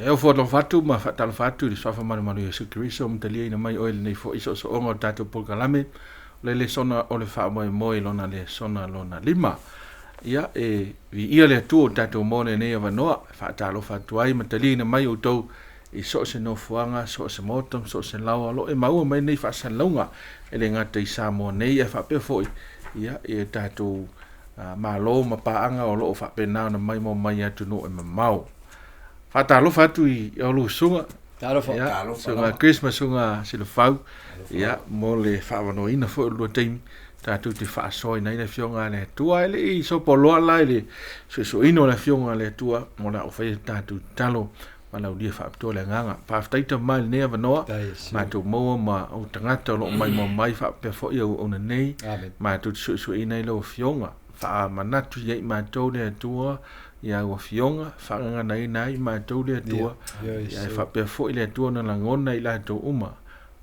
E ofo alofa atu ma faatalofa atu i le Suafa malumalu o Iesu Keriso ua mataliaina mai oe i lenei foi soosooga o le tatou polokalame o le lesona o le faamoemoe lona lesona lona lima. Ia, e viia le Atua ua tatou maua lenei avanoa e faatalofa atu ai ma taliaina mai outou i so o se nofoaga, so o se maota ma so o se laoa o lo o e maua mai lenei faasalalauga, e le gata i Samoa nei ae faapea foi ia i tatou Malo ma paaga o lo o faapena ona maimoa mai i atunuu e mamao. Faatalofa atu i a oulua susuga. Talofa. Ia, Talofa susuga lava. Chris ma susuga Silafau, ia, mo le faaavanoaina foi o le lua taimi tatou te faasoaina ai le Afioga a le Atua. Ae le i sopoloa la i le suesueina o le Afioga a le Atua, o le a ou faia le tatou tatalo valaaulia faapitoa le agaga. Faafetai Tama i lenei avanoa, matou maua ma ou tagata o lo o maimoa mai faapea foi auauna nei, matou te suesueina ai lau Afioga. Faamanatu ia i matou le Atua i au Afioga, faagaganaina ai i matou le Atua, ae faapea foi le Atua na lagona i latou uma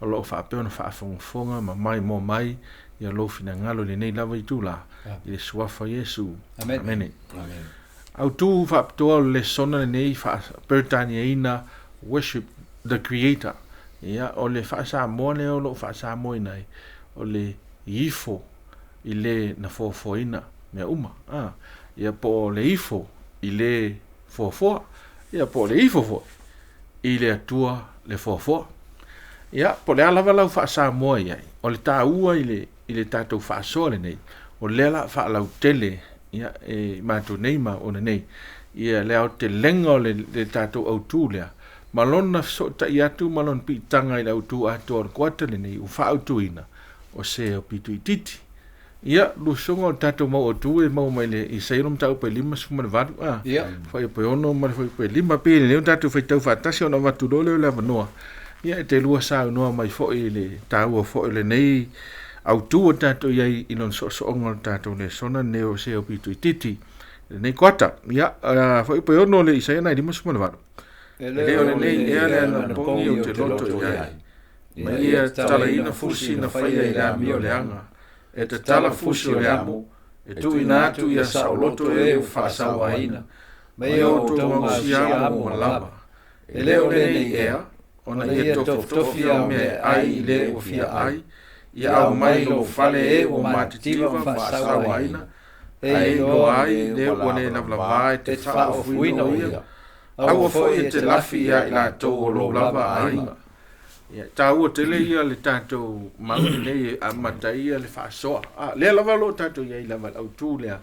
o lo o faapea ona faafogafoga ma maimoa mai ia lou finagalo i lenei lava itula, i le Suafa o Iesu. Amene. Autu faapitoa o le lesona lenei faa-Peretaniaina Worship the Creator. Ia, o le faa-Samoa lea o lo o faa-Samoaina ai, o le ifo i le na foafoaina mea uma. A, ia, po o le ifo i le foafoa, ia, po o le ifo foi i le Atua le foafoa. Ia, po o le a lava lau faa-Samoa i ai, o le taua i le, i le tatou faasoa lenei, o lea la faalautele ia, e matou nei ma ona nei, ia le aotelega o le, le tatou autu lea, ma lona fesootai atu ma lona piitaga i le autu atoa o le kuata lenei ua faaautuina, o se aupito itiiti. Ia, lusuga o le tatou mau autu e maua mai le Isaia le mataupu e 58, a, fuaiupu e 6 ma le fuaiupu e 5. Pei e lelei ona tatou faitau faatasi ona avatu loa lea o le avanoa, ia, e te lua saunoa mai foi i le taua foi o lenei autu ua tatou i ai i lona soosooga o le tatou lesona lenei o se aupito itiiti i lenei kuata. Ia, fuaiupu e 6 o le Isaia 58. E E le o lenei ea le anapogi ou te loto i ai, ma ia tatalaina fusi na faia i le amio leaga, e tatala fusi o le amo, e tuuina atu ia saoloto e ua faasauaina, ma ia outou gausia amo ua lava. E le o lenei ea, ona ia tofotofi au mea e ai i le ua fia ai, ia aumai i lou fale e ua matitiva ma faasauaina, ae iloa ai le ua le lavalava e te faaofuina o ia, aua foi e te lafi ia i latou o lou lava aiga. Ia, taua tele ia le tatou mau lenei e amata ai ia le faasoa. A, lea lava o lo o tatou i ai lava i le autu lea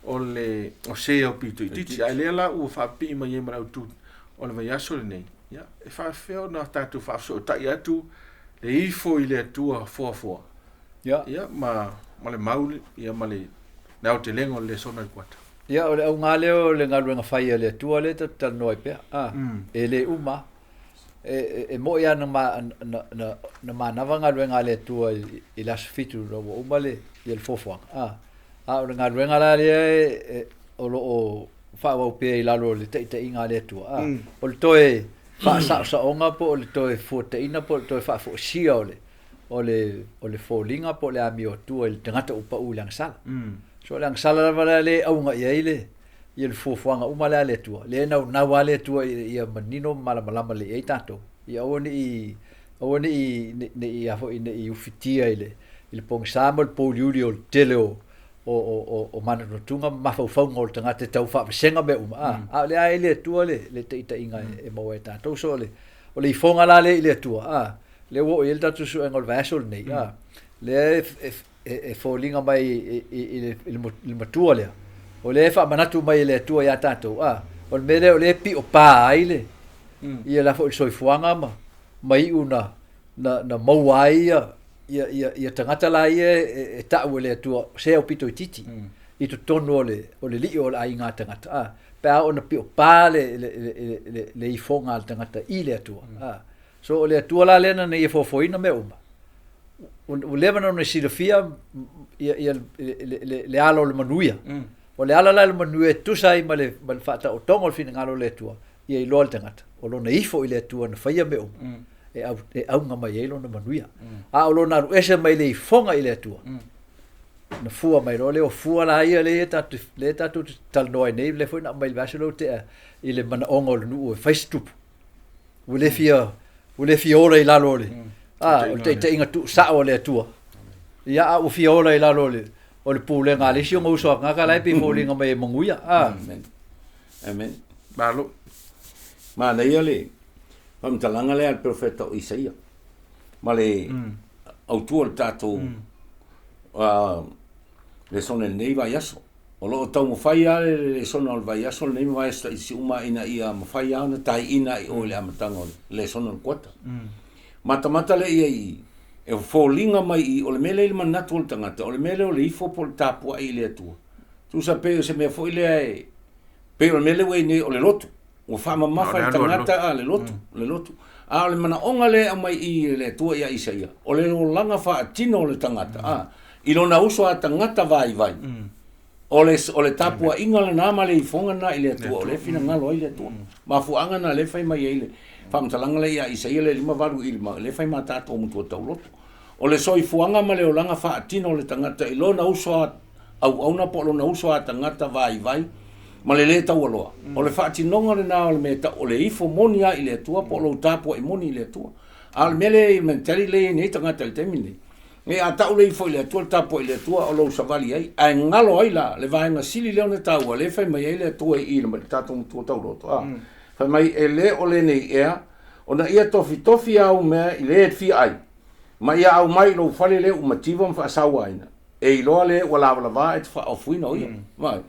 o le o se aupito itiiti. Ae lea la ua faapipii mai ai ma le autu o le vaiaso lenei, ia, e faafefea ona tatou faafesootai atu le ifo i le Atua foafoa, ia, ma, ma le mau, ia, ma le, le aotelega o le lesona i le kuata. Ia, o le auga lea o le galuega fai a le Atua lea tatou te talanoa ai pea, a, e le uma lava. E moni lava na manava galuega a le Atua i le aso 7 ina ua uma le foafoaga, a, a o le galuega la lea o lo o faaauau pea i lalo o le taitaiga a le Atua, a, o le toe faasaosaoga po o le toe fuataina po o le toe faafoisia o le o le o le foliga po o le amio atua i le tagata ua pau i le agasala. So o le agasala lava lea lea e auga i ai le ia le fuafuaga uma lea a le Atua, lea e naunau lava le Atua ina ia manino ma malamalama lelei i ai tatou, ia aua ne i aua ne i ne i a foi ne i ufitia i le i le pogisa ma le pouliuli o le tele o o o o manatunatuga ma mafaufauga o le tagata e tau faavasega mea uma, a, a o lea lava e i le Atua le le taitaiga e maua ai e tatou. So o le o le ifoga la lea i le Atua, a, lea ua oo i ai le tatou suesuega o le vaiaso lenei, a, lea e e foliga mai i le matua lea, o lea e faamanatu mai e le Atua ia tatou, a, o le mea lea o lea e piopā ai le, ia la foi le soifuaga ma, ma iu na, na, na maua ai ia, ia, ia, ia tagata la ia e, e ta'u e le Atua se aupito itiiti i totonu o le, o le lii o le aiga tagata, a, pe a oo ina piopā le, le, le, le, le ifoga a le tagata i le Atua, a. So o le Atua la lea na ia foafoaina mea uma, ua leva ona silafia ia, ia le, le, le ala o le manuia. O le ala la o le manuia e tusa ai ma le, ma le faataotoga o le finagalo o le Atua, ia iloa le tagata, o lona ifo i le Atua na faia mea uma, e, au, e auga mai ai lona manuia. A o lona alu ese mai le ifoga i le Atua, na fua mai loa lea, o fua la ia lea tatou, lea tatou te talanoa ai nei, lea foi na aumai i le vaiaso lea ua tea i le manaoga o le nuu e fai se tupu. Ua le fia ua le fia ola i lalo o le a o le taitaiga tuusao a le Atua. Ia a ua fia ola i lalo o le o le pulega a le isi ona uso a tagata la e pei e foliga mai e manuia. A. Amen. Amen. Malo. Manaia le faamatalaga lea a le perofeta o Isaia ma le autu o le tatou lesona i lenei vaiaso. O lo o taumafai lava le lesona o le vaiaso lenei ma vaiaso taitasi uma ina ia mafai lava ona taiina i o i le amataga o le lesona o le kuata. Matamata lea i ai i, e foliga mai i, o le mea lea i le manatu o le tagata, o le mea lea o le ifo po o le tapuai i le Atua. Tusa pei o se mea foi lea e, pei o le mea lea ua i ai nei o le lotu. Ua faamamafa le tagata a le lotu, le lotu. A o le manaoga lea e aumai i i e le Atua ia Isaia, o le olaga faatino o le tagata, a, i lona uso a tagata vaivai. O le, o le tapuaiga lena ma le ifoga lena i le Atua, o lea e finagalo ai le Atua. Mafuaaga lena lea e fai mai ai le faamatalaga lea ia Isaia le 58 i le, lea e fai ma tatou matua tauloto. O le soifuaga ma le olaga faatino o le tagata i lona uso a auauna po o lona uso a tagata vaivai ma le lē taualoa. O le faatinoga lena o le mea e tau o le ifo moni lava i le Atua po o lou tapuai moni i le Atua. A o le mea lea i le mentality lea e i ai nei tagata i le taimi lenei, e a tau le ifo i le Atua, le tapuai i le Atua, o lou savali ai, ae galo ai la le vaega sili lea ona taua lea e fai mai ai le Atua i i le tatou matua tauloto, a fai mai e le o lenei ea ona ia tofitofi au mea i le e fia ai, ma ia aumai i lou fale lea ua mativa ma faasauaina, e iloa le ua lavalava e te faaofuina o ia. Vaai.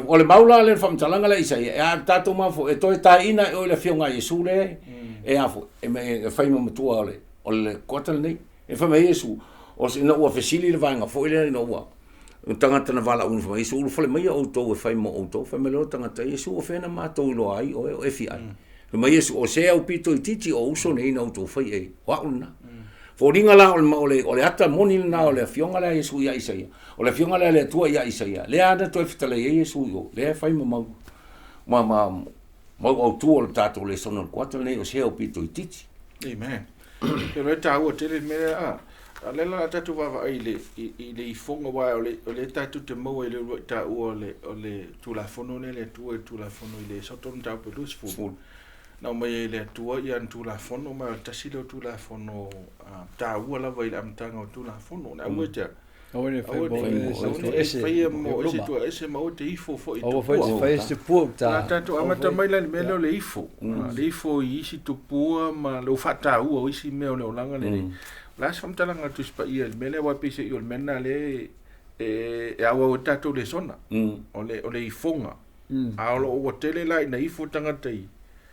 O le mau la lea le faamatalaga lea Isaia, e a tatou mafua, e toe taeina e oe le Afioga a Iesu lea e a foi, e fai ma matua o le, o le kota lenei. E fai mai Iesu, o se, ina ua fesili le vaega foi lea, ina ua tagata na valaauina, fai mai Iesu, ulufale maia outou e fai mo outou. Fai mai loa le tagata, Iesu, o fea na matou iloa ai oe o e fia ai? Fai mai Iesu, o se aupito itiiti o uso nei na outou fai ai, o au lena. Foliga la o le, o le ata moni lena o le Afioga lea a Iesu ia Isaia, o le Afioga lea a le Atua ia Isaia, lea na toe fetalai ai Iesu i o, lea e fai ma mau, ma, ma, mau autu o le tatou lesona o le kuata lenei o se aupito itiiti. Amen. Ke loe tāua tele le mea lea, a, a lea la tatou vaavaai i le, i, i le ifoga, aua o le, o le tatou te maua i le uluai taua o le, o le Tulafono lea a le Atua i le Tulafono i le Esoto mataupu e 20. Na aumai ai e le Atua ia ana Tulafono, ma o le tasi lea o Tulafono taua lava i le amataga o Tulafono. Na aua e te Aua ne i faia mo e se atua ese ma aua e te ifo foi i tupua. Aua foi e te faia se tupua uta. Na tatou amata mai la i le mea lea o le ifo. Le ifo i isi tupua ma le faataua o isi mea o le olaga lenei. O le a se faamatalaga a le Tusi Paia i le mea lea aua e pei se i o le mea lena lea e auau ai tatou lesona. O le ifoga. A o lo o ua tele la ina ifo tagata i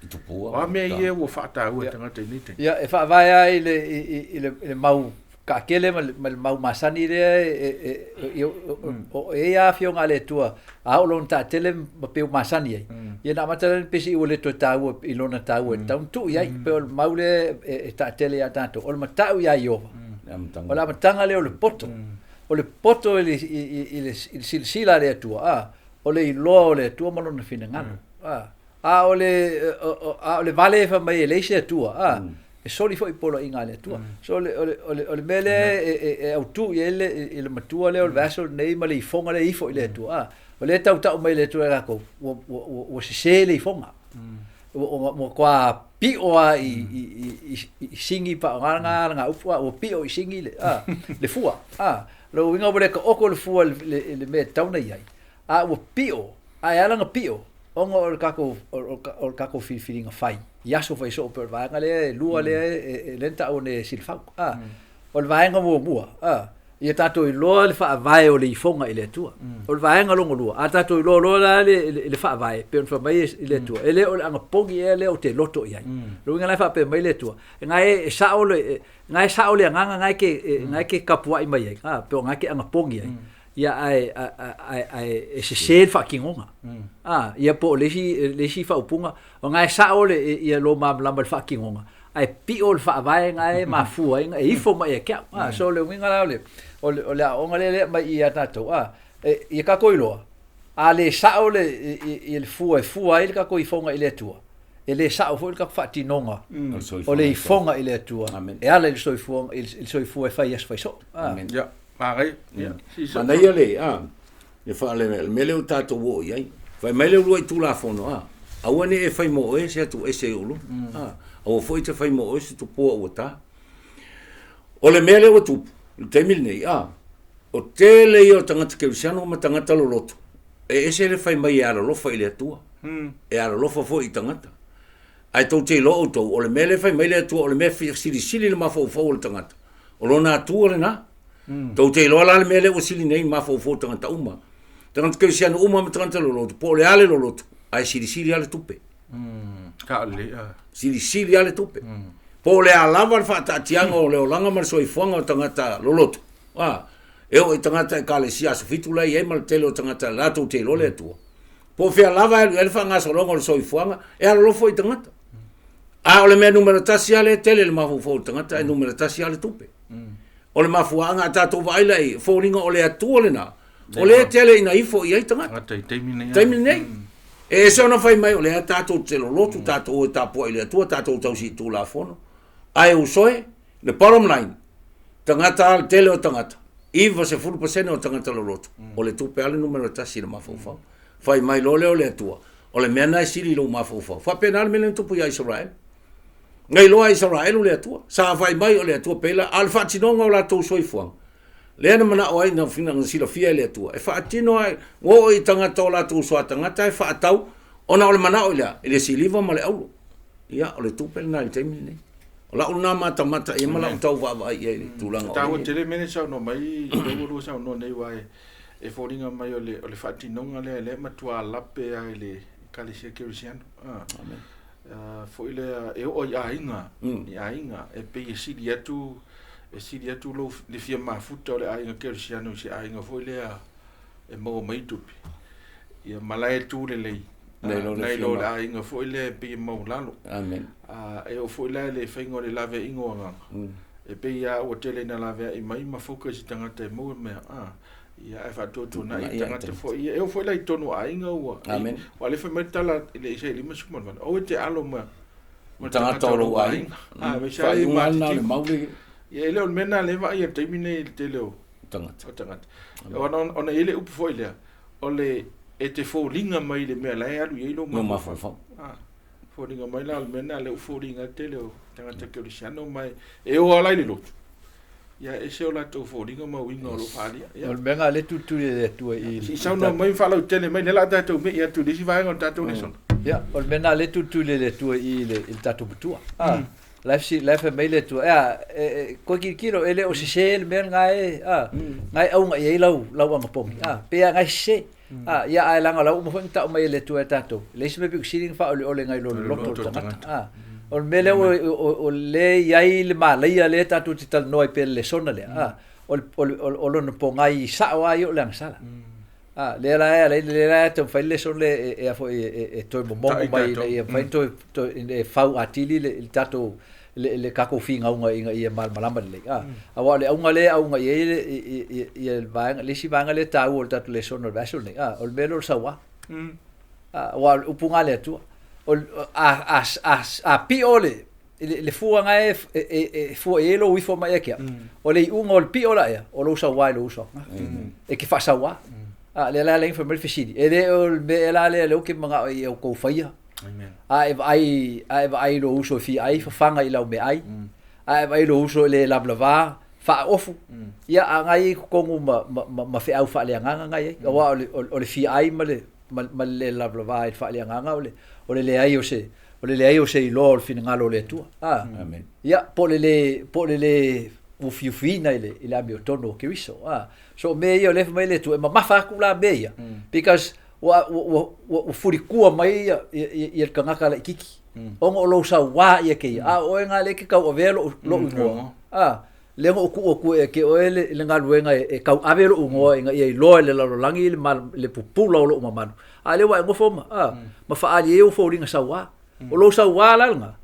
I tupua. O a mea ia ua faataua e tagata i nei taimi? Ia, e faavae lava i le, i, i, le, i le mau taatele ma le, ma le mau masani lea e, o e ia afioga a le Atua, a oo lona taatele ma peu masani ai, ia na amata lea pei se i ua le toe taua i lona taua e tatau ona tuu i ai. Pei o le mau lea e taatele ia tatou, o le matau ia Ieova. O le amataga lea o le poto. O le poto i le, i, i, i le, i le silasila a le Atua, a, o le iloa o le Atua ma lona finagalo. A, A o le, a o le vale e fai mai e leai se Atua, a, e soli foi poloaiga a le Atua. So o le, o le, o le, o le mea lea e, e, e autū i ai le, i le matua lea o le vaiaso lenei ma le ifoga lea e ifo i le Atua, a, o lea e tautau mai le Atua ia latou, ua, ua, ua, ua sesē le ifoga. Ua, ua, ua matua pio lava i, i, i, i, i sigi paogalaga ga upu, a, ua pio i sigi le, a, le fua, a. Lona uiga ua le taoto le fua i le, le, i le mea e tatau ona i ai, a ua pio, a e ala ona pio, ona o le tatou, o le tatou filifiliga fai i aso fai soo pei o le vaega lea e lua lea e lea na taua nei e Silafau, a. O le vaega muamua, a, ia tatou iloa le faavae o le ifoga i le Atua. O le vaega lona lua, a tatou iloa loa la le, le faavae, pei ona fai mai i le Atua, e le o le anapogi ea lea ou te loto i ai. Lona uiga la e faapea mai le Atua, e na e sao le, na e sao le agaga na e ke, na e ke kapuai mai ai, a, pe o na e ke anapogi ai. Ia ae, ae, ae e sesē le faatinoga. A, ia po o le isi, le isi faaupuga, o na e sao le, ia lo malamalama i le faatinoga, ae pio le faavae na e mafua ai, e ifo mai ia te au. A, so o le uiga la o le, o le, o le aoaoga lea e aumai ia tatou, a, e, ia tatou iloa, a le sao le, i, i le fua e fua ai le tatou ifoga i le Atua, e le sao foi le tatou faatinoga o le ifoga i le Atua, e ala i le soifua, i le soifua e fai i aso fai soo. A. Ia. Manaia. Ia. Manaia le, a, le faale, le mea lea ua tatou oo i ai. Fai mai le uluai Tulafono, a, aua ne i e fai mo oe se atu ese i ou luma. A, Aua foi e te fai mo oe se tupua ua ta. O le mea lea ua tupu i le taimi lenei, a, o tele ia o tagata kerisiano ma tagata loloto, e ese le fai mai e alolofa i le Atua, e alolofa foi i tagata. Ae tou te iloa outou, o le mea lea e fai mai le Atua, o le mea e silisili le mafaufau o le tagata, o lona Atua lena. Tou te iloa la le mea lea ua sili nei mafaufau o tagata uma. Tagata kerisiano uma ma tagata loloto, po o le a le loloto, ae silisili lava le tupe. Silisili lava le tupe. Po o le a lava le faataatiaga o le olaga ma le soifuaga o tagata loloto, a, e oo i tagata ekalesia aso fitu la e i ai ma le tele o tagata latou te iloa le Atua. Po o fea lava e alu i ai le faagasologa o le soifuaga, e alolofa i tagata. A o le mea numera tasi lava lea e tele i le mafaufau o le tagata, e numera tasi lava le tupe. O le mafuaaga a tatou vaai la i foliga o le Atua lena, o lea e tele ina ifo i ai tagata. I taimi lenei. E ese ona fai mai o lea tatou te lolotu, tatou o e tapuai i le Atua, tatou tausi i Tulafono. Ae uso e, le bottom line, tagata le tele o tagata, 90% o tagata lolotu, o le tupe lava le numera tasi i le mafaufau. Fai mai loa lea o le Atua, o le mea lena e sili i lou mafaufau. Faapena le mea lea na tupu ia Isaraelu. Na iloa e Isaraelu le Atua, sa fai mai o le Atua pela, a o le faatinoga o latou soifuaga, lea na manao ai na silafia e le Atua, e faatino ai, ua oo i tagata o latou soa tagata e faatau, ona o le manao i le a? I le siliva ma le auro. Ia, o le tupe lena i le taimi lenei. O lau lena matamata i ai ma lau tau vaavaai i ai i le tulaga o Taua tele mea lea saunoa mai, lea ua lua saunoa nei, aua e foliga mai o le faatinoga lea, lea e matua lape lava i le Ekalesia Kerisiano. Amen. Foi lea e oo i aiga, i aiga, e pei e sili atu, e sili atu lou, le fia mafuta o le aiga kerisiano i se aiga foi lea e maua mai tupe. Ia ma la e tu lelei, nai lo le aiga foi lea e pei e maualalo. Amen. E oo foi la i le faiga o le laveaiga o agaga, e pei lava ua tele ina laveai mai ma focus i tagata e maua mea. Ia ae faatuatuanai tagata foi ia. E oo foi la i totonu o aiga ua. Amen. Ua alefa mai le tala i le Isaia 58, aua e te alo ma ma tagata o lou aiga. Faaiuga lena o le mau le. Ia e le o le mea lena lea e vaai i le taimi nei i le tele o tagata. O tagata. Ona e i ai le upu foi lea, o le e te foliga mai i le mea la e alu i ai lou mafaufau. Foliga mai la o le mea lena lea ua foliga ai le tele o tagata kerisiano ma e o lava la i le lotu. Ia e ese o latou foliga ma uiga o lo o faaalia. Ia. O le mea lena lea e tulituli e le Atua i. Se i saunoa mai ma faalautele mai, lea o le a tatou mei atu i le isi vaega o le tatou lesona. Ia, o le mea lena lea e tulituli e le Atua i i le tatou matua. A, la e la e fai mai le Atua, ea, e, koe tilotilo, e le o sese le mea lena e, a, na e auga i ai lau, lau agapogi. A, pei lava na e sese. A, ia, ae leaga o la ua uma foi ona tau mai e le Atua ia tatou, e leai se mea pito sili ona faaoleole nai lo le loto o le tagata. A, o le mea lea ua, o lea e i ai le malaia lea tatou te talanoa ai pea i le lesona lea, a, o le, o le, o lona pogai sao lava ia o le agasala. A, lea la e ala ai, lea la e taumafai le lesona lea e, e a foi, e, e toe momomo mai ina ia mafai ona toe, toe, ina ia fau atili le, le tatou le tatou finauga ina ia malamalama lelei. A, aua o le auga lea e auga i ai le, ia le vaega, le isi vaega lea e taua o le tatou lesona o le vaiaso lenei, a, o le mea lea o le sauā. A, aua o le upu lena a le Atua. O, a, a, a, a pio le, le fua na e, e, e fua i ai lou ifo mai ia te au, o le iuga o le pio la ea, o lou sauā i lou uso atu. E te faasauā. A, lea la e ala ai ona fai mai le fesili, e le o le mea ea la lea lea ou te manao ai e outou faia, Amen. A e vaai, a e vaai i lou uso e fia ai, fafaga i lau meaai. A e vaai i lou uso e le lavalava, faaofu. Ia, a na i ai i totonu ma, ma, ma, ma feau faaleagaga na i ai. Aua o le, o le fia ai ma le, ma, ma le le lavalava i le faaleagaga, o le, o le leai o se, o le leai o se iloa o le finagalo o le Atua. A. Amen. Ia, po o le le, po o le le ufiufiina i le, i le amiotonu o Keriso. A. So o mea ia o lea e fai mai le Atua, e mamafa atu la mea ia, because ua, ua, ua, ua fulikua mai ia, ia, ia, ia le tagata laititi, ona o lou sauā ia kēia, a o oe lena lea e te tauavea lou, lou igoa, a, lea na ou tuu atu ia te oe le, le galuega e, e tauave lou igoa ina ia iloa e le lalolagi le, le pupula o lou mamalu, a lea ua e nofo ma, a, ma faaali ai ou foliga sauā. O lou sauā la lena,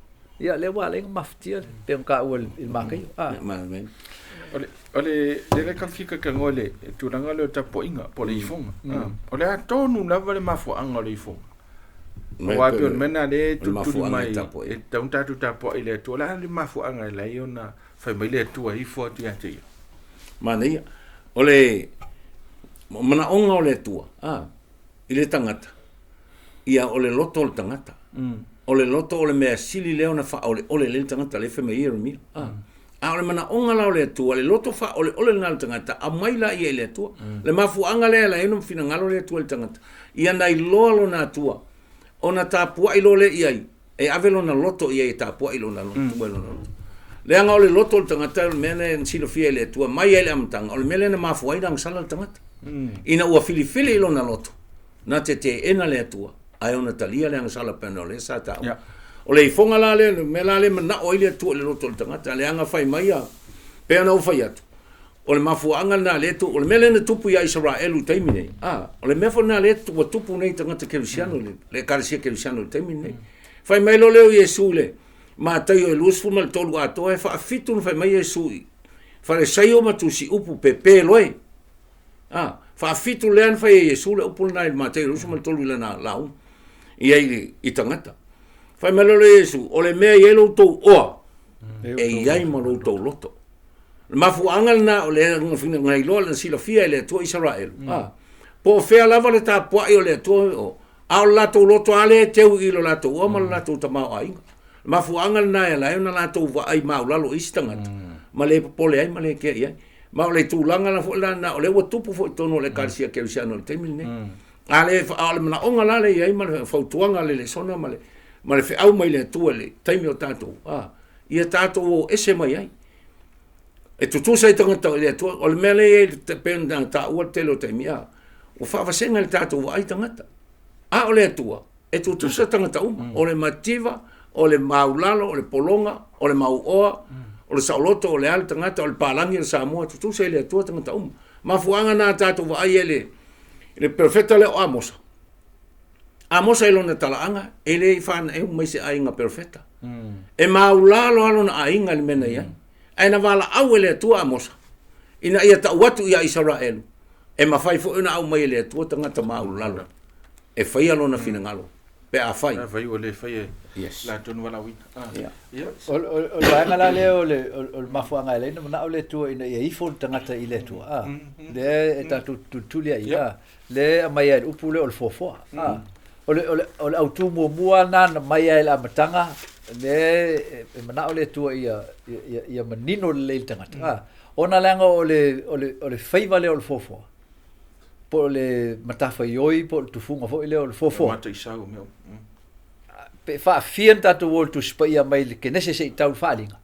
ia lea ua ala ai ona mafatia le pei ona taua i le Mataio. A. Amen. O le, o le, lea ka fika ka ngoe le tulaga lea o tapuaiga po o le ifoga. O le a tonu lava le mafuaaga o le ifoga. Aua pei o le mea lena lea e tulituli mai e tatau ona tatou tapuai i le Atua. O le a le mafuaaga e ala ai ona fai mai le Atua e ifo atu ia te ia? Manaia. O le manaoga o le Atua, a, i le tagata, ia o le loto o le tagata. O le loto o le mea sili lea ona faaoleole lelei le tagata lea e fai mai ai Ieremia. A o le manaoga la o le Atua, le loto faaoleole lena o le tagata, aumai laia i le Atua. Le mafuaaga lea e ala ai ona finagalo le Atua i le tagata, ia na iloa lona Atua, ona tapuai loa lea i ai, e ave lona loto i ai e tapuai lona loto, mm. lona loto. Leaga o le loto o le tagata o le mea lea na silafia e le Atua mai ai le amataga, o le mea lea na mafua ai ona agasala le tagata. Ina ua filifili i lona loto, na te teena le Atua, ae ona talia le agasala pei ona o lea sa taua. Yeah. O le ifoga la lea, le mea la lea manao ai le Atua i le loto o le tagata, leaga fai mai a, pei ona ou fai atu, o le mafuaaga lena lea tu, o le mea lea na tupu ia Isaraelu i taimi nei, a, o le mea foi lena lea ua tupu nei i tagata kerisiano, mm. le ekalesia kerisiano i le taimi nei. Fai mai loa lea o Iesu i le Mataio e 23 atoa, e faafitu na fai mai Iesu i Falesaio ma Tusiupu pepe loe. A, faafitu lea na fai e Iesu le upu lena i le Mataio 23 i lana lauga i ai i tagata. Fai mai loa lea o Iesu, o le mea e i ai lo outou oa, e i ai ma lo outou loto. Le mafuaaga lena o le na iloa na silafia e le Atua Isaraelu. Mm. Ah, po o fea lava le tapuai o le Atua o, a o le latou loto lava lea e teu i lo latou oa ma le mm. latou tamaoaiga. Le mafuaaga lena e ala ai ona latou vaai maulalo i isi tagata, mm. ma le popole ai ma le kea i ai. Ma o le tulaga la foi lena o lea ua tupu foi i totonu o le ekalesia kerisiano i le taimi lenei. Mm. A le, a o le manaoga la lea i ai ma le fautuaga a le lesona ma le, ma le feau mai le Atua i le taimi o tatou, ah, ia tatou o ese mai ai. E tutusa i tagata i le Atua, o le mea lea e i ai e pei ona taua le tele o taimi, a, ua faavasega i le tatou vaai tagata. A o le Atua, e tutusa tagata uma, mm. o le mativa, o le maulalo, o le pologa, o le mauoa, mm. o le saoloto, o le a le tagata, o le palagi o le Samoa, tutusa i le Atua tagata uma. Mafuaaga na tatou vaai ai le, le perofeta lea o Amosa. Amosa i lona talaaga, e le i whanau mai se aiga perofeta. Mm. E maulalo lava lona aiga i le mea na i ai. Mm. Ae na valaau e le Atua Amosa, ina ia tau atu ia Isaraelu, e mafai foi ona aumai e le Atua tagata maulalo e faia lona mm. finagalo pe a fai. A fai ua le fai e yes. latou na valaauina. Ah. Yeah. Yeah. O le vaega la lea o le mafuaaga e ala ai ona manao le Atua ina ia ifo le tagata i le Atua. Ah. Mm, mm, lea e tatou tulituli ai. Yeah. Ah. Lea e aumai ai le upu lea o le fuafua. Mm. Ah. O le, o le, o le autū muamua lena na mai ai i le amataga, lea e, e manao le Atua ia, ia, ia manino lelei le tagata. Mm. Ah. Ona leaga o le, o le, o le faiva lea o le fuafua, po o le matafaioi, po o le tufuga foi lea o le fuafua. Mataisau, mea. Mm. Pe faafia na tatou o i le Tusi Paia mai le Kenese seia tau i le Faaaliga,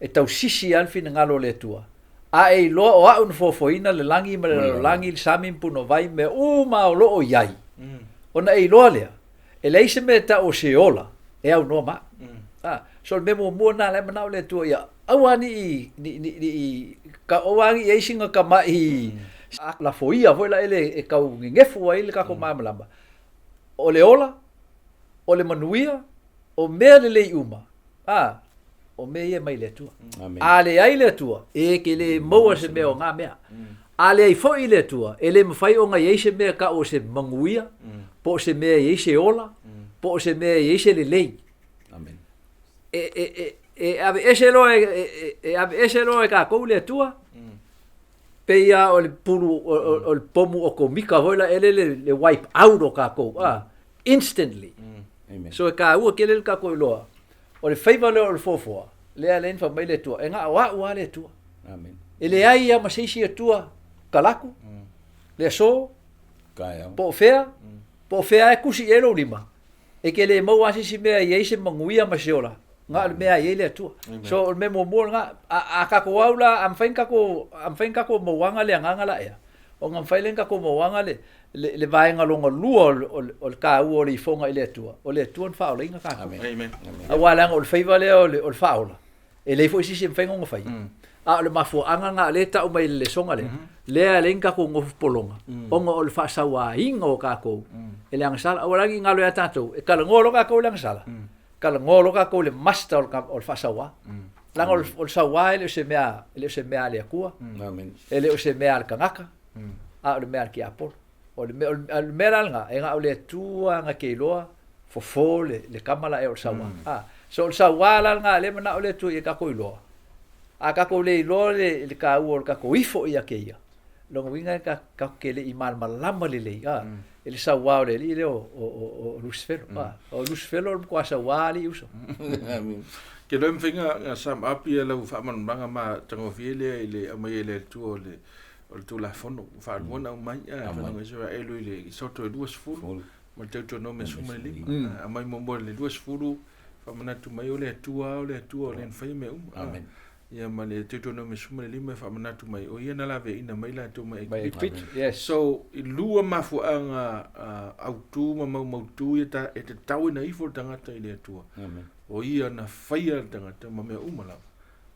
e tausisi lava le finagalo o le Atua. A e iloa o a'u na foafoaina le lagi ma le lalolagi, le sami ma punouai, mea uma o lo o i ai, ona e iloa lea, e leai se mea e ta'u o se ola e aunoa ma a'u. A, so o le mea muamua lena la e mana'o le Atua ia aua ni'i, ni'i, ni'i, ni'i, ka, aua ni'i i ai sina kama'i lafoia foi la ele e tau gegefu ai le tatou malamalama, o le ola, o le manuia, o mea lelei uma, a, o mea ia e mai le Atua. Amen. A leai le Atua, e ke le maua se mea o ngā mea. A leai foi le Atua, e le mafai ona i ai se mea ta'u o se manuia, po o se mea e i ai se ola, po o se mea e i ai se lelei. Amen. E, e, e, e aveese loa e, e, e aveese loa e kākou le Atua, pei lava o le pulu, o, o, o le pomu okomika foi la ele le, le wipe out o kākou, a, instantly. Amen. So e kāua tele le kākou iloa. O le faiva lea o le foafoa, lea lea na fai mai le Atua, e na o a'u lava le Atua. Amen. E leai lava ma se isi Atua kalaku, le aso, po o fea, po o fea e kusi i ai lou lima, e ke le maua lava se isi mea e i ai se manuia ma se ola, na o le mea e i ai le Atua. So o le mea muamua lena, a, a tatou au la, a mafai ona tatou, a mafai ona tatou mauaga le agaga la ea, ona mafai lea ona tatou mauaga le, le, le vaega lona lua o, o, o le taua o le ifoga i le Atua, o le Atua na faaolaina tatou. Amen. Amen. Aua leaga o le faiva lea o le, o le faaola, e leai foi se isi e mafai ona faia. Mm. A o le mafuaaga lena lea e tau mai i le lesoga lea, mm -hmm. lea e leai ni tatou nofo pologa, mm. ona o le faasauaina o tatou mm. e le agasala. Aua la ni galo ia tatou, e talanoa loa tatou i le agasala. Mm. Talanoa loa tatou i le master o le, o le faasaua. Mm. Leaga o le, o le saua e le o se mea, e le o se mea a le Atua, mm. Amen. e le o se mea a le tagata, mm. a o le mea a le tiapolo. O le mea, o le mea la lena, e na o le Atua na te iloa fofo le, le kama la ea o le sauā. Mm. Ah, so o le sauā la lena, lea manao le Atua ia tatou iloa. A tatou le iloa le, le taua o le tatou ifo ia te ia. Lona uiga e tatou te le i malamalama lelei a i le sauā o le alii lea o Lusifelo a. O Lusifelo o le matua sauā alii uso. Ke loa mafai na sum up ia lau faamalamalamaga matagofie lea i le aumai e le Atua o le o le Tulafono faalua na aumai a fanau Isaraelu i le Isoto e 20 ma le Teutonomi 15. Aumai muamua i le 20 faamanatu mai o le Atua o le Atua o le na faia mea uma. Amen. Ia ma le Deuteronomy 15 e faamanatu mai, o ia na laveaiina mai latou mai Aikupito. Yes. So, i lua mafuaaga autu ma maumautu ia ta, e tatau ona ifo le tagata i le Atua. Amen. O ia na faia le tagata ma mea uma lava.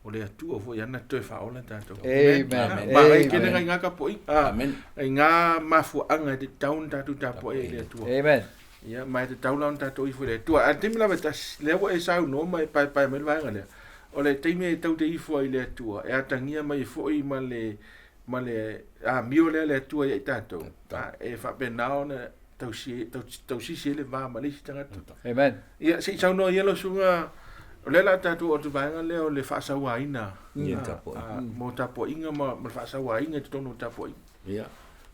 O le Atua foi ana toe faaola tatou. Amen. Amen. Ma ai kene ngai ngā kapoʻi. Amen. Ai ngā mafuaaga e tatau ona tatou tapuai i le Atua. Amen. Ia, ma e tatau la ona tatou ifo i le Atua. A o le taimi lava e tasi, lea ua e saunoa ma e paepae mai le vaega lea, o le taimi e tau te ifo ai i le Atua, e atagia mai foi ma le, ma le amio lea a le Atua ia i tatou, a, e faapena ona tausi, tausisi ai le va ma le isi tagata. Amen. Ia, se i saunoa ia lau susuga, o lea o le a tatou oo atu i le vaega lea o le faasauaina, Ia, tapuaiga. mo tapuaiga ma le faasauaina i totonu o tapuaiga. Ia,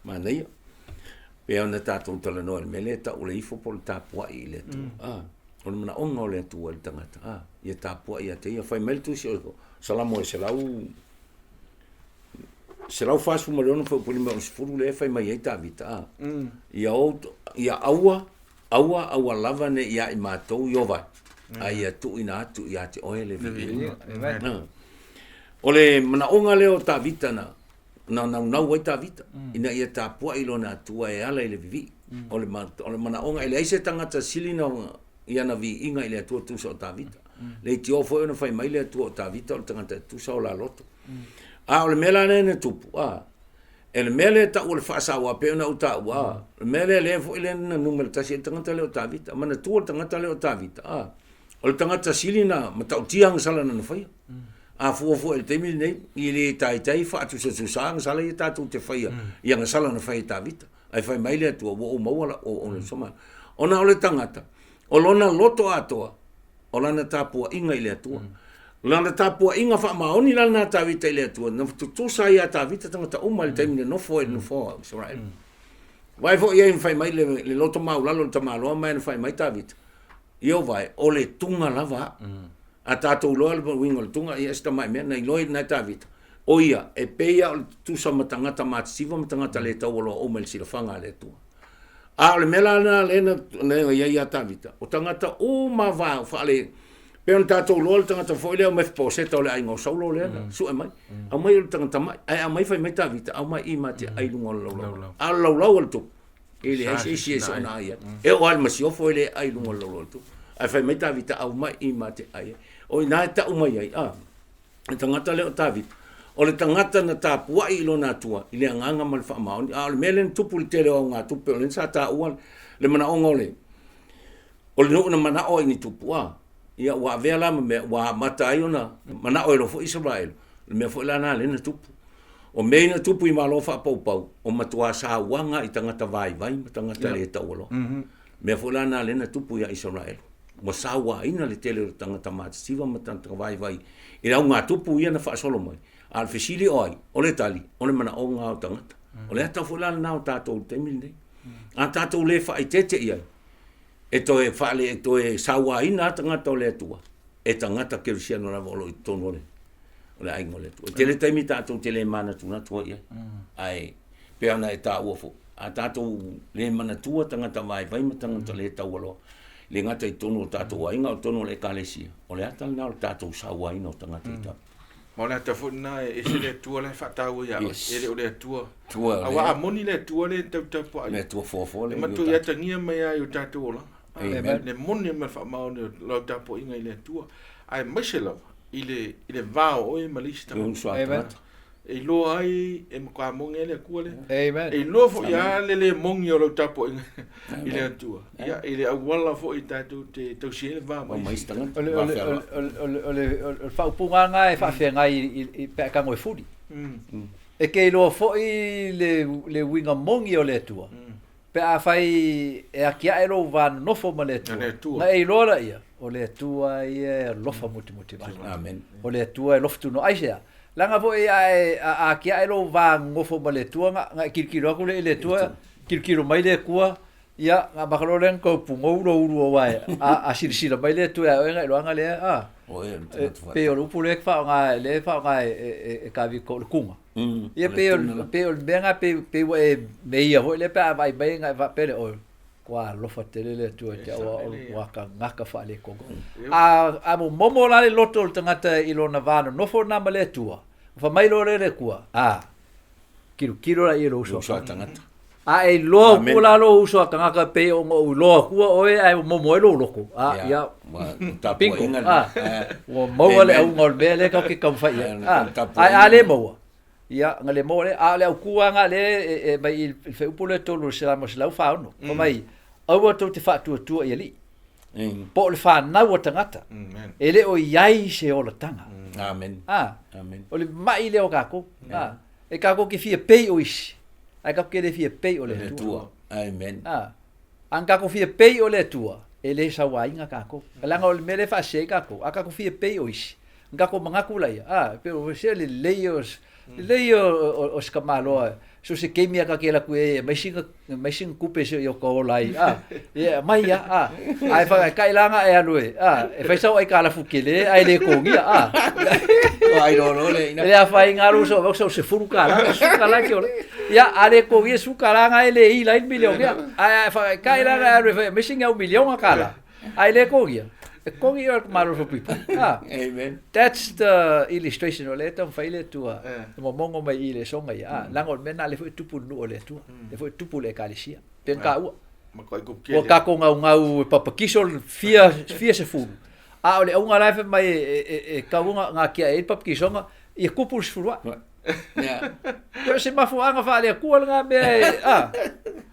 manaia. Pei ona tatou talanoa i le mea lea e tau o le ifo po o le tapuai i le Atua. Mm. O le manaoga o le Atua i le tagata. Ah, ia tapuai ia te ia. Fai mai le tusi o Salamo e 146 fuaiupu 50 lea e fai mai ai Tavita. Ah. Mm. Ia, o, ia aua, aua, aua lava ne i ia i matou Ieova, mm. a ia tuuina atu ia te oe le viiga. Amen. O le manaoga lea o Tavita na, na naunau ai Tavita, ina ia tapuai lona Atua e ala i le vivii. O le, o le manaoga, e leai se tagata sili na iana viiga i le Atua tusa o Tavita. Le itio foi ona fai mai le Atua o Tavita o le tagata e tusa o la loto. A o le mea la lea na tupu, a, e le mea lea tau o le faasaoa pei ona ou taua, a, le mea lea lea foi lea na numera tasi ai le tagata lea o Tavita. Manatua le tagata lea o Tavita, a, o le tagata sili na matautia agasala na na faia. A fua foi i le taimi lenei, i le taitai faatusatusa agasala ia tatou te faia i agasala na fai e Tavita. Ae fai mai le Atua, ua ou maua lau auauna i Somali. Ona o le tagata, o lona loto atoa, o lana tapuaiga i le Atua. Lana tapuaiga faamaoni la lena a Tavita i le Atua, na tutusa ai ia Tavita tagata uma i le taimi na nofo ai i le nofoa o Isaraelu. Vaai foi i ai na fai mai le loto maualalo o le tamaloa ma e na fai mai Tavita, Ieova e, o le tuga lava au. Mm. A tatou iloa le uiga o le tuga, ia se tamai mea, na iloa i lena e Tavita. O ia, e pei a o le tutusa ma tagata matitiva ma tagata le taualoa uma i le silafaga a le Atua. A o le mea la lena lea na, na i ai ia Tavita, o tagata uma va faale, pei ona tatou iloa le tagata foi lea o Mefiposeta o le aiga o Saulo lea na sue mai. Aumai o le tagata mai, ae aumai fai mai Tavita, aumai i ma te ai luga o le laulau. A o le laulau a le tupu, E leai se isi e soona ai ai. E oo lava i le masiofo e le ai i luga o le laulau o le tupu. Ae fai mai Tavita, aumai i ma te ai ai. O i ina e tau mai ai, a, le tagata lea o Tavita, o le tagata na tapuai i lona Atua i le agaga ma le faamaoni. A o le mea lea na tupu i le tele o augatupe, o lea sa taua le manaoga o le, o le nuu na manao ai ni tupu, a, ia ua avea la ma mea ua amata ai ona manao e loa foi Isaraelu, o le mea foi la lena lea na tupu. O mea ia na tupu i Malo faapaupau, o matuā sauaga i tagata vaivai ma tagata le taualoa. Mea foi la lena lea na tupu ia Isaraelu, ua sauaina le tele o tagata matitiva ma tagata vaivai i le augatupu ia na faasolo mai. A o le fesili o ai? O le tali, o le manaoga o tagata. O le ata foi la lena o tatou i le taimi lenei. A tatou le faaeteete i ai, e toe faale, e toe sauaina lava tagata o le Atua, e tagata kerisiano lava o lo o i totonu o le o le aiga o le Atua. E tele taimi tatou te le manatunatu ai i ai, ae pei ona e taua foi, a tatou le manatua tagata vaivai ma tagata le taualoa, le gata i totonu o tatou aiga, o totonu o le Ekalesia, o le ata lena o le tatou sauaina o tagata i tatou. Ma o le ata foi lena e ese le Atua la e faataua ia oe, e le o le Atua. Atua o Aua a moni le Atua lea e tautapuai, Le Atua foafoa le e matuai atagia mai lava i o tatou olaga. Amen. Le moni ma le faamaoni o lau tapuaiga i le Atua, aemaise lava i le, i le va o oe ma le isi tagata. Amen. E iloa ai e matua moni ai le Atua lea. Amen. E iloa foi lava le le moni o lau tapuaiga i le Atua. Ia, i le auala foi tatou te tausia ai le va ma isi tagata. O le, o le, o le, o le, o le, o le faaupuga lena e faafeagai i, pe a tago e fuli. E te iloa foi le, le uiga moni o le Atua. Pe afai e atiae lou va nonofo ma le Atua, na e iloa laia, o le Atua ia e alofa mutimutivalu. Amen. O le Atua e alofa tunoai sea. Leaga foi a e a atiae lou va nonofo ma le Atua ga e tilotilo atu lea i le Atua, tilotilo mai le Atua, ia na amata loa lea ona tau pugou lou ulu aua a silasila mai le Atua ia oe na iloaga lea a. E pei o le upu lea e faaaoga lea e faaaoga e Tavito o le tuna. Ia pei o pei o le mea lena pei pei ua e meia foi lea pe a vaai mai ona e faapea lea, oi ua alofa tele le Atua ia te au aua o le tagata faaletonu. A momomo la le loto o le tagata i lona va nonofo lena ma le Atua, fai mai loa lea le Atua, a, tilotilo la i lou uso a tagata. A e iloa atua la lou uso a tagata pei ona ou iloa atua oe ae momomo ai lou loto, a, ia, bingo, a, ua maua le auga o le mea lea tatou te taumafai i ai. A, ae a le maua, ia, na le maua lea. A o le autu lava lena lea e aumai i le fuaiupu lea e 3 o le Salamo 146, fai mai, aua tou te faatuatua i alii, po o le fanau a tagata, e le o i ai se olataga. Amen. A, o le mai lea o tatou. A, e tatou te fia pei o isi, ae tatou te le fia pei o le Atua. Amen. A, a na tatou fia pei o le Atua, e le sauaina tatou. Leaga o le mea lea e faasese ai tatou, a tatou fia pei o isi, na tatou manatu laia, a, pe o se lelei o, lelei o se tamaloa, so se taimi a ta te alu atu ai e aumai sina tupe se i o ta ola ai, a, ia e aumai lava, a, ae faataitai la na e alu e, a, e fai sau aitalafu tele ae le togia, a. E le afaina lava lou uso avatu sau $10, $10 e te ola ai. Ia, a le togia le $10 na e le ila ai le milionea, ae a faataitai la na e alu e fai e aumai sina au miliona tala, ae le togia, e togi oe e le tamaloa o le falepuipui. A, Amen. that's the illustration o lea e taumafai le Atua e momono mai i le soga ia, a, leaga o le mea lena o lea foi e tupu i le nuu o le Atua, lea foi e tupu i le Ekalesia. Pe na taua. Ua tatou gaugau e papakiso le fia, fia sefulu, a o le auga la e fai mai e tatau ona atiae ai le papakisoga, ia tupu le sefulu ae. Ia o se mafuaaga faale-Atua lena mea e, a,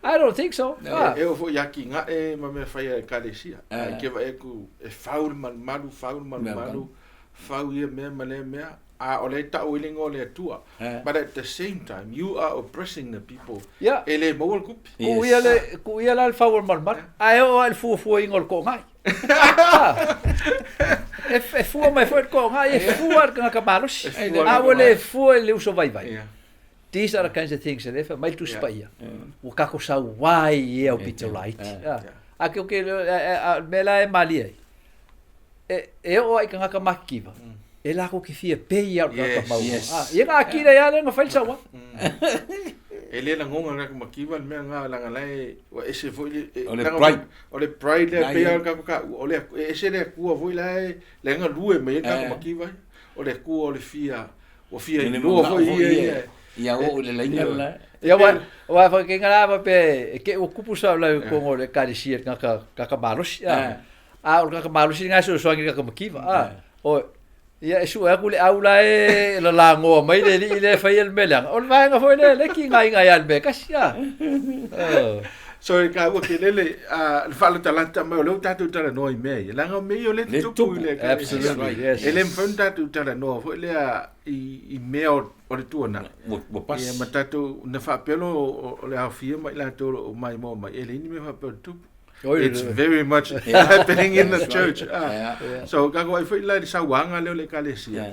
I don't think so. A. E oo foi i atinae ma mea fai a Ekalesia. Ae ke vaai atu e fau le malumalu, fau le malumalu, fau ia mea ma lea mea, a o lea e tau ai le igoa o le Atua. But at the same time, you are oppressing the people. Ia. E le maua le tupe. Tuu ia le, tuu ia la le fau o le malumalu, ae oo lava i le fuafuaina o le toonai. E, e fua mai foi le toonai, e fua le tagata malosi. E fua A ua le fua i le uso vaivai. Yeah. These are the kinds of things e le fai mai le Tusi Paia. Ua tatou saua ai i ea o pito laiti. A ke ke a mea la e malie ai. E, e oo lava i tagata matitiva, e latou te fia pei lava o le tagata mau. Yes. A, ia na akila ia lea na fai le saua. E le lagona le makiva le mea nga langa lae ua ese foi le O le langa pride. o le pride lea Nai pei e. lava le tatou taua o le e ese le Atua foi lae le galue mai ai le tatou makiva ia. O le Atua o le fia ua fia Le iloa manao foi foi ia ia. ia. Ia oo i le laina le la. Ia aua aua faataitaiga la faapea e te i ua tupu sa lau i totonu o le Ekalesia i le tagata tagata malosi a. A o le tagata malosi lena e fesoasoani i le tagata mativa a. O ia e sue atu le au la e lalagoa mai le alii lea e faia le mea leaga, o le vaega foi lea lea e tigaina ai lava i le mea e tasi a. So e taua tele le le faalatalata mai o lea ua tatou talanoa i mea ia, leaga o mea ia o lea e tutupu i le Ekalesia. Absolutely, yes. E le mafai ona tatou talanoa foi lea i mea o le tuanai. Ua pasi. Ia ma tatou, na faapea loa o le aofia ma i latou o lo o maimoa mai, e leai ni mea faapea o tutupu. It's very much happening in the church. So tatou vaai foi la i le sauaga lea o le Ekalesia.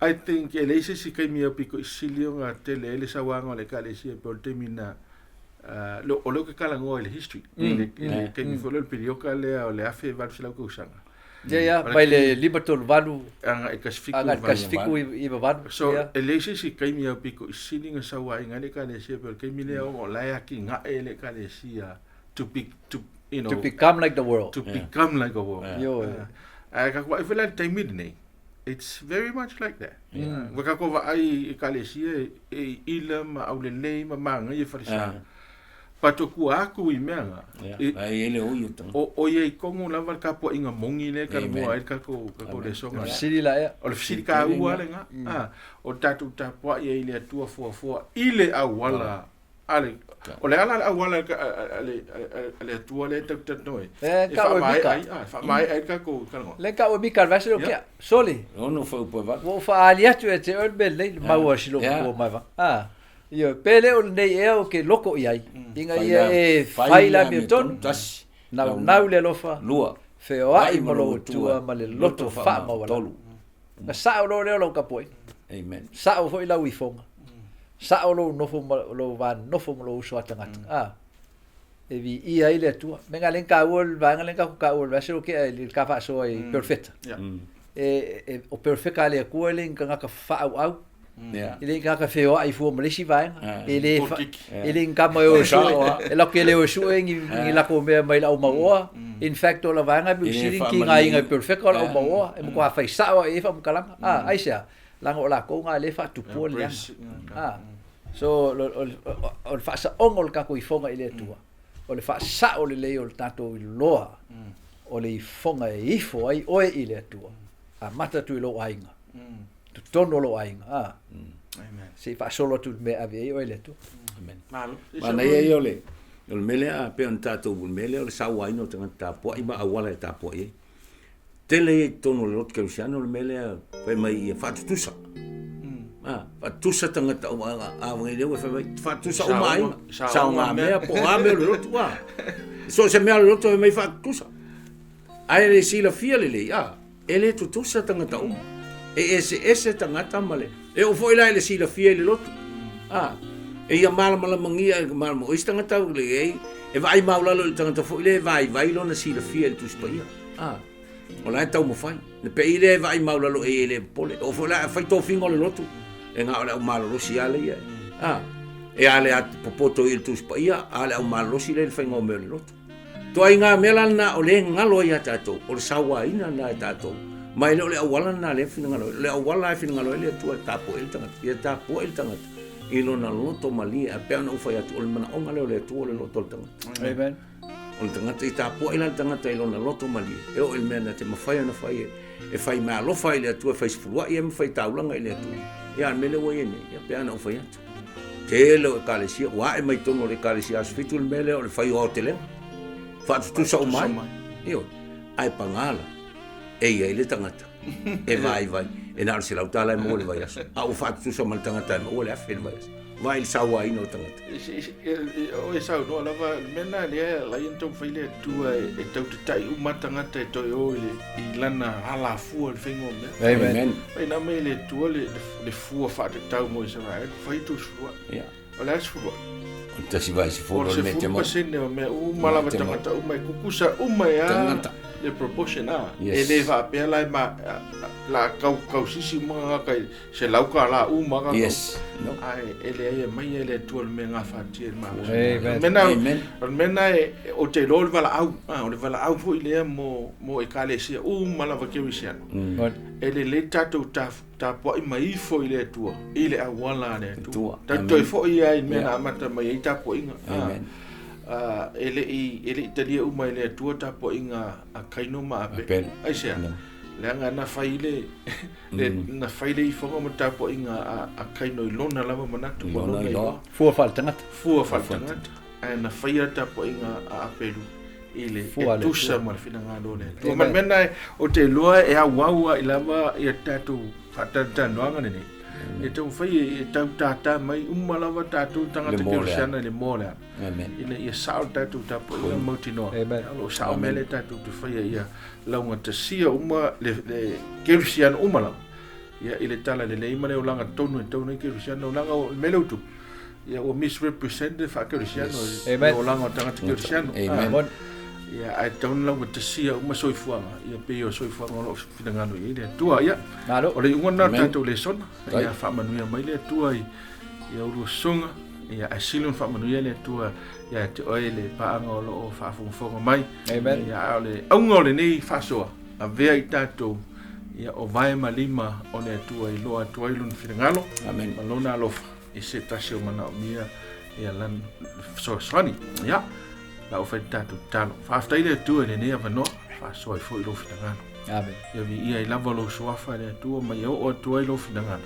I think e leai se isi taimi e pito i sili ona tele ai le sauaga o le Ekalesia pei o le taimi na o lea ou te talanoa i le history, i le taimi foi lea o le piliota lea o le 1800 tausaga. Ia, ia, mai le 538 agai i le 17 agai i le 1798. So, e leai se isi taimi e pito i sili ona sauaina ai le Ekalesia pei o le taimi lea ona o la e atinae le Ekalesia to be, to, you know, To become like the world. to become like the world. Ioe. Ae tatou vaai foi la i le taimi lenei, it's very much like that. Ua tatou vaai i Ekalesia e iila ma aulelei ma magaia falesa. But o tua atu i mea na, Ai e le oi o tanga. o ia i tonu lava le tapuaiga moni lea e talanoa ai le tatou lesona. Fesili la ea. O le fesili taua lena. O le tatou tapuai ai i le Atua fuafua i le auala a le, o le ala le auala a le Atua lea e tatou te talanoa ai. E E tau e faamaea mika. ai, e faamaea ai le tatou talanoa. Le tau e mika le vase leo kea. Sole. Ono fau pa valu. Ua ou faaali atu ia te oe le mea lelei, le mau a si lou matua mai va. A, ioe, pe le o lenei ea ou ke loko i ai, ina ia e fai le amiotonu, Tasi. naunau le alofa, Lua. feoai ma lou Atua ma le loto faamaualalo. Na sao loa lea o lau tapuaiga. Amen. Sa'o foi lau ifoga. Sa'o lou nofo ma lou va nofo ma lou uso a tagata. A e viia ai le Atua. Mea na lea na taua le vaega lea na tatou taua i le vaiaso lea ua tea i le ta faasoa i Perofeta. E, o Perofeta a le Atua e le ni tagata faaauau. E le ni tagata feoai fua ma le isi vaega. E le e le ni tama e o e sue, e latou te le o e sue ni, ni latou mea mai le aumauoa. In fact, o le vaega e pito sili ona tigaina i Perofeta o le aumauoa. E matua fai sao lava i ai faamatalaga. A, aisea? Leaga o latou na lea e faatupua le leaga. A, so, o le faasaoga o le tatou ifoga i le Atua, o le faasao lelei o le tatou iloa o le ifoga e ifo ai oe i le Atua, amata atu i lou aiga, totonu o lou aiga, a, se i faasolo atu i le mea e ave ai oe i le Atua. Amen. Manaia ia o le o le mea lea a pei ona tatou o le mea lea o le sauaina o tagata tapuai ma auala e tapuai ai. Tele ia i totonu o le lotu kerisiano le mea lea fai mai ia faatutusa. Ah, faatutusa tagata uma a a lea ua fai mai faatutusa uma aiga. Saoga mea po o a mea o le lotu a. So o se mea o le lotu fai mai faatutusa. Ae le silafia lelei a e le tutusa tagata uma. E eseese tagata ma le e oo foi la i le silafia i le lotu. A e ia malamalamagia e malama o isi tagata le e e vaai maulalo i le tagata foi lea e vaivai lona silafia i le Tusi Paia. A, o la e taumafai. Le pei lea e vaai maulalo e e le popole. O foi la a fai tofiga o le lotu, e na o le au malolosi lava lea. A, e a le popoto i le Tusi Paia, a le au malolosi lea i le faiga o mea o le lotu. Ituaiga mea la lena o lea e galo ai ia tatou, o le sauaina lena e tatou. Ma e le o le auala lena lea e finagalo ai. O le auala e finagalo ai le Atua e tapuai ai le tagata. Ia tapuai le tagata i lona loto malie. Ae pei ona ou fai atu, o le manaoga lea o le Atua o le loto o le tagata. Amen. O le tagata i tapuai la le tagata i lona loto malie, e oo i le mea na te mafai ona fai e, e fai meaalofa i le Atua, e fai sefuluai ai ma fai taulaga i le Atua. Ia, a le mea lea ua i ai nei, ia pei ona ou fai atu. Tele o ekalesia, ua ae mai totonu o le ekalesia Aso Fitu le mea lea o le fai o aotelega. Faatutusa uma ai. Ioe. Ae paga la, e i ai le tagata e vaivai, e na o le $100 e maua i le vaiaso, a ua faatutusa ma le tagata e maua le $1,000 i le vaiaso. Vaai i le sauaina o tagata. O e saunoa lava, le mea lena lea e ala ai ona taumafai le Atua e tau tatai uma tagata e toe o i lana alafua i le faiga o mea. Amen. Fai na mai le Atua le fua faatatau mo Isaraelu, fai tou sefuluai. O le a sefuluai? O le tasi vae sefulu o le mea te maua. O le 10% o mea uma lava tagata uma e kukusa uma e a le proportion a. E le faapea la e ma, la kau kausisi uma tagata i $100 uma ka Yes. No. Ae e leai e mai e le Atua le mea gafatia i le malosi. Amen. O le mea o le mea lena e ou te iloa o le valaau, a o le valaau foi lea mo mo ekalesia uma lava kerisiano. E lelei tatou tapuai mai ifo i le Atua i le auala a le Atua. Tatou toe foi ai i le mea na amata mai ai tapuaiga. Amen. E le i talia uma e le Atua tapuaiga a Kaino ma Apele. Aisea? Leaga na fai le na fai le ifoga ma tapuaiga a Kaino i lona lava manatu ma lona iloa. Fua faaletagata. Fua faaletagata. Ae na faia le tapuaiga a Apelu i le e tusa ma le finagalo o le Atua. Ma le mea lena ou te iloa e auau ai lava ia tatou faatalatalanoaga lenei. E taumafai e tau tātā mai uma lava tatou tagata kerisiana i le moa o le ala. Ina ia sao le tatou tapuaiga mautinoa. O lo o sao mea lea tatou te faia ia laugatasia uma le kerisiano uma lava. Ia i le tala lelei ma le olaga tonu e tatau ona i ai kerisiano. Leaga o le mea lea ua tupu, ia ua misrepresent le faakerisiano i le olaga o tagata kerisiano. Amen. Ia ae tatau ona laugatasia uma soifuaga, ia pei o soifuaga o lo o finagalo i ai le Atua. Ia, o le iuga lena o le tatou lesona. Ia faamanuia mai le Atua i ia ulua susuga, ia ae sili ona faamanuia le Atua ia te oe le paaga o lo o faafogafoga mai. Amen. Ia a o le auga o lenei faasoa, avea i tatou ia o vae ma lima o le Atua e iloa atu ai lona finagalo. Amen. Ma lona alofa i se tasi o manaomia ia lana fesoasoani. Ia, la ua fai le tatou tatalo. Faafetai le Atua i lenei avanoa, faasoa ai foi lou finagalo. Amen. Ia viia ai lava lou suafa e le Atua ma ia oo atu ai lou finagalo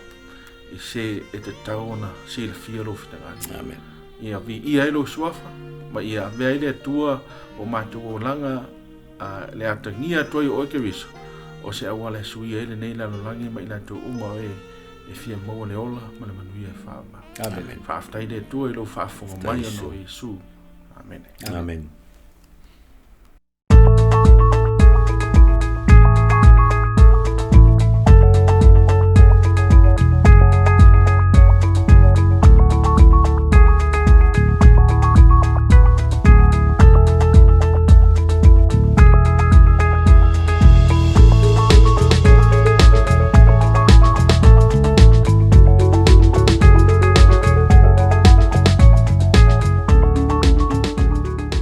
i se e tatau ona silafia lou finagalo. Amen. Ia viia ai lou suafa ma ia avea ai le Atua o matou olaga a le atagia atu ai o oe Keriso, o se auala e suia ai lenei lalolagi ma i latou uma o e e fia maua le ola ma le manuia e faavavau. Amen. Faafetai le Atua i lou faafofoga mai ona o Iesu. Amene. Amen.